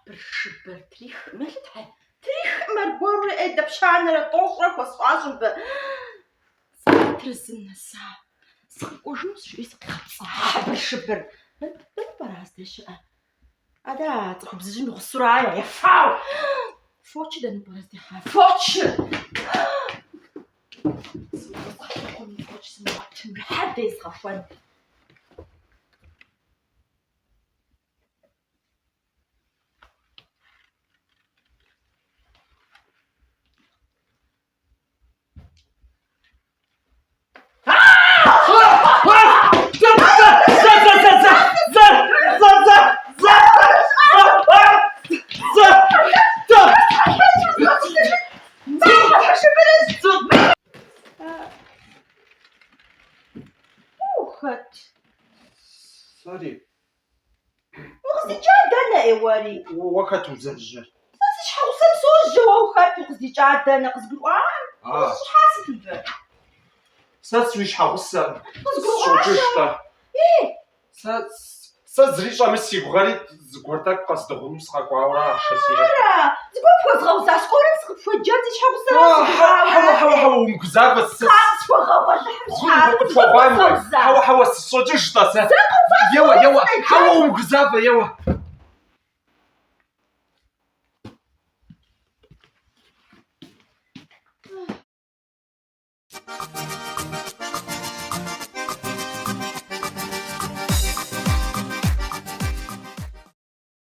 Хьэбыршыбыр трихым, елъыт, хьэ. Трихым аргуэру ӏей дапщанэрэ тӏощӏрэ хуэсщӏащ мыбы. Сыхьэтыр зым нэса. Сыкъэкӏуэжынущ, жиӏэри сыкъигъэпцӏа хьэбыршыбыр. Дэнэ пӏэрэ ар здэщыӏэр? Адэ а цӏыхубзыжьым и гъусэурае, ефау! Фочыр дэнэ пӏэрэ здихьар? Фочыр! Сыкъэзгъэлъыхъуэми фоч сымыгъуэтым, хьэдэ изгъэхуэн. Ухэт? Сэри. Укъыздикӏар дэнэ, ӏей, уэри? Уэ хэт узэжьэр? Сэ си щхьэгъусэм сожьэ, уэ ухэт укъыздикӏар дэнэ, къызгурыӏуакъым? Укъыщӏыхьар сыт мыбы? Сэ сыуи щхьэгъусэм. Къызгурыӏуащ. Сщӏокӏыж-тӏэ. Ей! Сэ сэ зыри щӏэмыс си гугъэри зыгуэр тӏэкӏу къэздыгъуну сыкъэкӏуауэ ахъшэ сиӏэт. Ара, зыгуэр пхуэзгъэуза, скорэм сыкъыпхуеджэн си щхьэгъусэра си гугъауэ? Хьэуэ, хьэуэ, хьэуэ, умыгузавэ, сэ Къысхуэгъэгъу Алыхьым щхьа, къыпхуэгъуам зыгуэр пхуэзгъэуза. Хьэуэ, хьэуэ, сыщӏокӏыж-тӏэ сэ. Зэ къыувыӏэ, Еуэ, еуэ, скорэм хьэуэ, умыгузавэ, еуэ.